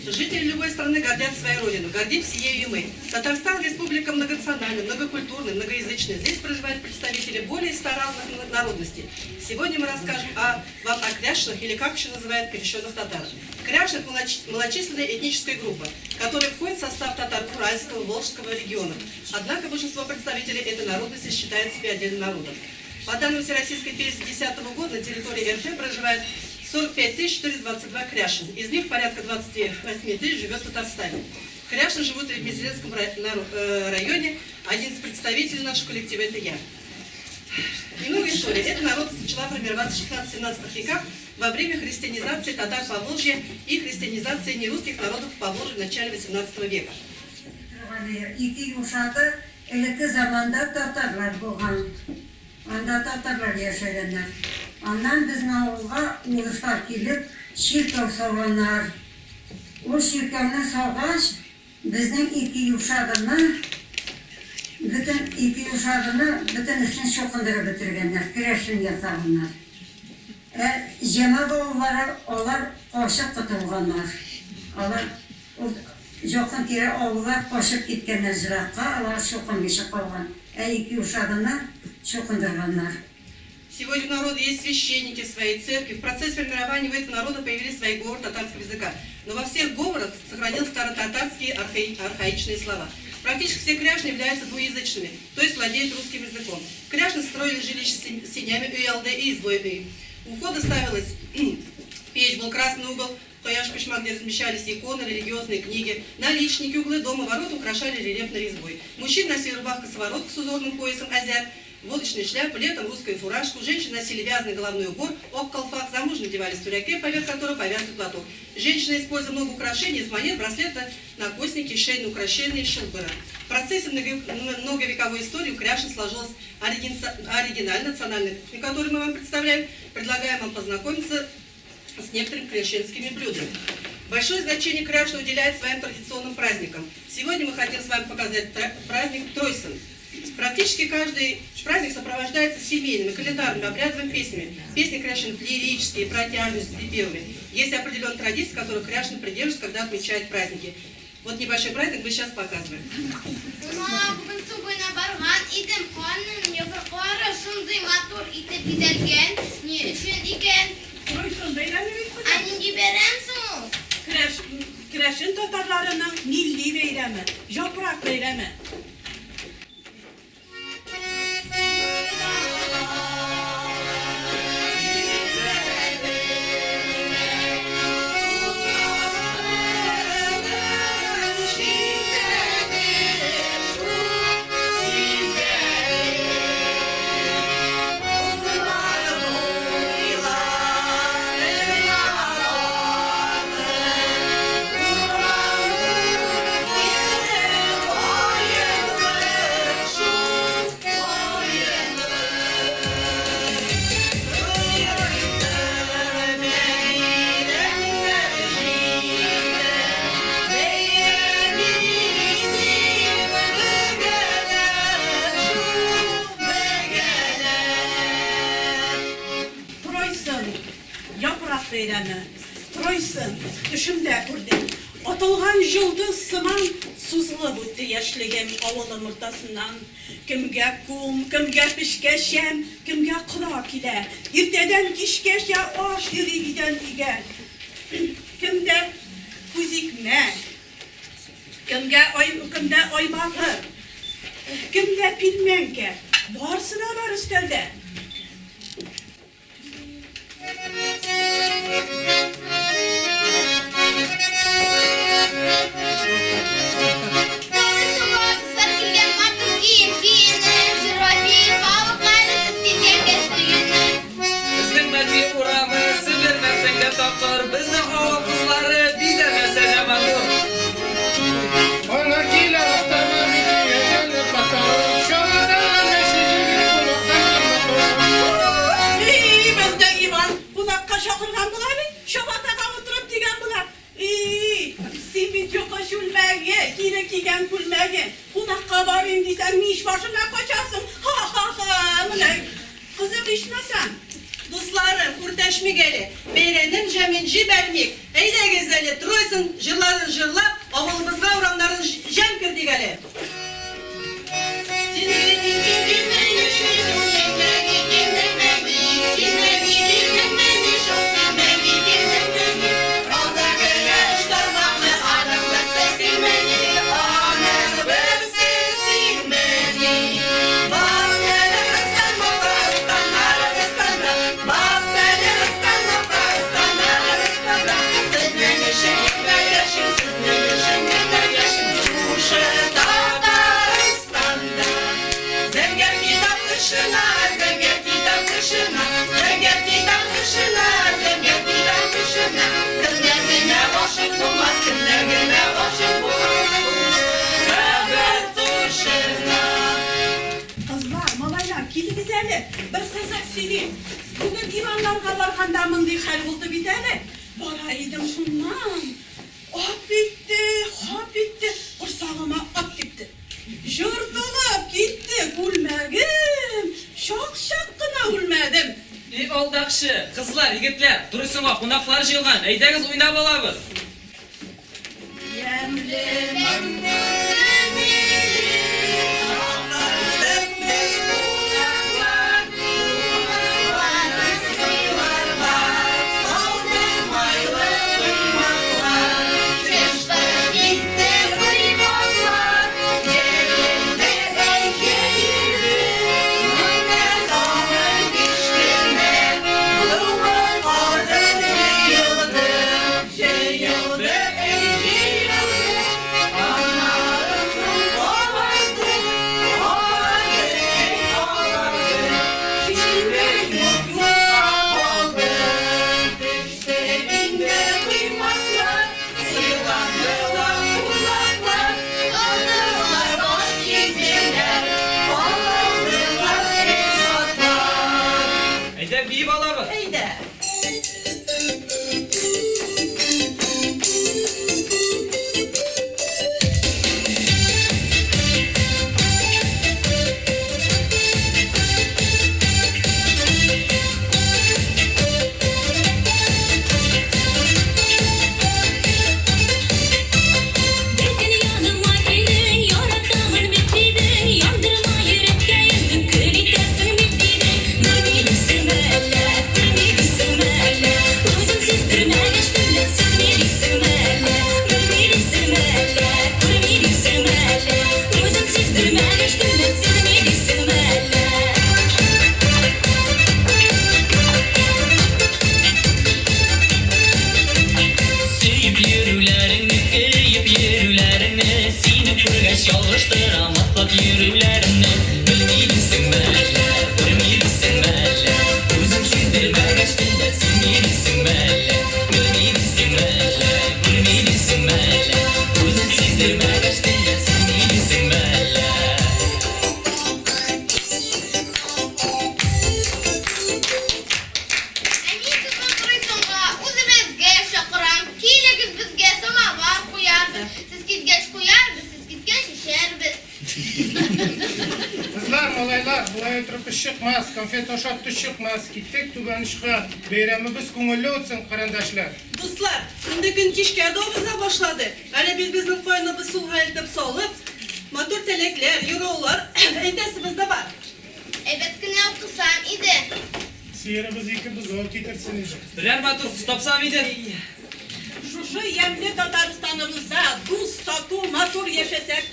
Жители любой страны гордятся своей родиной, гордимся ею и мы. Татарстан – республика многонациональная, многокультурная, многоязычная. Здесь проживают представители более 100 разных народностей. Сегодня мы расскажем вам о кряшенах, или как еще называют крещенных татар. Кряшены – малочисленная этническая группа, которая входит в состав татар Уральского, Волжского регионов. Однако большинство представителей этой народности считают себя отдельным народом. По данным Всероссийской переписи 2010 года на территории РФ проживает 45 422 кряшен. Из них порядка 28 тысяч живет в Татарстане. Кряшны живут в Мензелинском районе. Один из представителей нашего коллектива – это я. Немного истории. Эта народность начала формироваться в 16-17 веках во время христианизации татар Поволжья и христианизации нерусских народов Поволжья в начале 18 века. Ике Юшады элекке заманда татарлар булган. Анда татарлар яшәгәннәр. Аннан безнең авылга урыслар килеп, чиркәү салганнар. Ул чиркәүне салгач, безнең ике Юшадыны, бөтен ике Юшадыны бөтенесен чукындырып бетергәннәр, керәшен ясаганнар. Ә Җәмә балалары алар качып котылганнар. Алар ул якын-тирә авыллар качып киткәннәр җыракка, алар чукынмыйча калган. Ә ике Юшадыны чукындырганнар. Сегодня у народа есть священники в своей церкви. В процессе формирования у этого народа появились свои говоры татарского языка. Но во всех говорах сохранились старотатарские архаичные слова. Практически все кряшны являются двуязычными, то есть владеют русским языком. Кряшны строили жилища с сенями УЛД и избой Ы. У входа ставилась печь, был красный угол, кояш почмак, где размещались иконы, религиозные книги, наличники, углы дома, ворота украшали рельефной резьбой. Мужчин носили рубахка-соворотка с узорным поясом азиат, водочные шляпы, летом русскую фуражку, женщины носили вязаный головной убор, ок-колфак, замужние надевали суряке, поверх которого повязанный платок. Женщины использовали много украшений из монет, браслета, накосники, шейные украшения, шелбыра. В процессе многовековой истории у кряшен сложилась оригинальная национальная кухня, которую мы вам представляем. Предлагаем вам познакомиться с некоторыми кряшенскими блюдами. Большое значение кряшны уделяет своим традиционным праздникам. Сегодня мы хотим с вами показать праздник Тройсын. Практически каждый праздник сопровождается семейными, календарными, обрядовыми песнями. Песни кряшен лирические, протяжные, с припевами. Есть определенная традиция, которую кряшны придерживаются, когда отмечают праздники. Вот небольшой праздник мы сейчас показываем. Кунак, бүген су буена барган идем, канның яфраклары шундый матур итеп бизәлгән. Ни өчен икән? Тройсын бәйрәме бит бу. Ә нинди бәйрәм соң ул? Керәш, керәшен татарларының милли бәйрәме, җапрак бәйрәме. Тройсын, яфрак бәйрәме. Тройсын, төшемдә күрдем. Атылган җолдыз сыман сузылып үтте яшьлегем авылым уртасыннан. Кемгә кум, кемгә пешкә шәм, кемгә кода килә. Иртәдән кичкәчә аш йөри өйдән өйгә. Кемдә күзикмәк, кемгә ай, кемдә аймагы, кемдә пилмәнкә. Барсы да бар өстәлдә. Безнең Мәди урамы себермәсәң дә такыр, безнең авыл кызлары бизәмәсә дә матур. Ана килә автомобиль, җәлеп батар. Чаллыда мәче җигеп кунакка килде. И, безнең Иван кунакка чакырган була бит, чабатага утырып дигән була. И, син бит йокы чүлмәге, кире кигән күлмәге. Кунакка барыйм дисәң, мич башына качасың. Ха-ха-ха, менә кызык ичмасам. Дус Дусларым, үртәшмик әле, бәйрәмнең җәмен җибәрмик. Әйдәгез әле, Тройсын җырларын җырлап, авылыбызга урамнарын җәм кертик әле. Зәңгәр китап тышына, зәңгәр китап тышына, зәңгәр китап тышына, зәңгәр китап тышына, кемнәр генә гашыйк булмас, кемнәр генә гашыйк булмас, кабер тушына. Кызлар, малайлар, килегез әле, бер кызык сөйлим. Бүген Иваннарга барганда мондый хәл булды бит әле. Бара идем шуннан. Ап итте, хап итте, корсагыма ат типте. Җыртылып китте күлмәгем, чак-чак кына үлмәдем. И алдакчы! Кызлар, егетләр, Турысынга кунаклар җыелган, әйдәгез уйнап алабыз! Ямьле Әйдә, биеп алабыз! Әйдә! Бер көн яныма килдең, яратамын бит дидең, яндырма йөрәккәемне, көл итәсең бит дидең. Белми дисеңме әллә, күрми дисеңме әллә, үзең сиздермәгәч төнлә сизми дисеңме әллә, белми дисеңме әллә, күрми дисеңме әллә, үзең сиздермәгәч төнлә сизми дисеңме әллә. Сөеп йөрүләреңне, көеп йөрүләреңне, сине күргәч ялгыштырам атлап йөрүләреңне. Белми дисеңме әллә, күрми дисеңме әллә, үзең сиздермәгәч төнлә сизми дисеңме әллә, белми дисеңме әллә, күрми дисеңме әллә, үзең сиздермәгәч төнлә сизми дисеңме әллә. Ә мин сезне Тройсынга, үзебезгә чакырам. Килегез безгә, самовар куярбыз. Сез килгәч куярбыз, сез киткәч эчәрбез. Кызлар, малайлар, болай утырып эш чыкмас, конфет ашап төш чыкмас. Киттек түбән очка. Бәйрәмебез күңелле үтсен, карендәшләр. Дуслар, инде көн кичкә дә уза башлады. Әле бит безнең каеныбыз сулга илтеп салып, матур теләкләр, юраулар әйтәсебез дә бар. Әйбәт кенә укысам иде. Сыерыбыз ике бозау китерсен иде. Берәр матур кыз тапсам иде. Шушы ямьле Татарстаныбызда дус, тату, матур яшәсәк.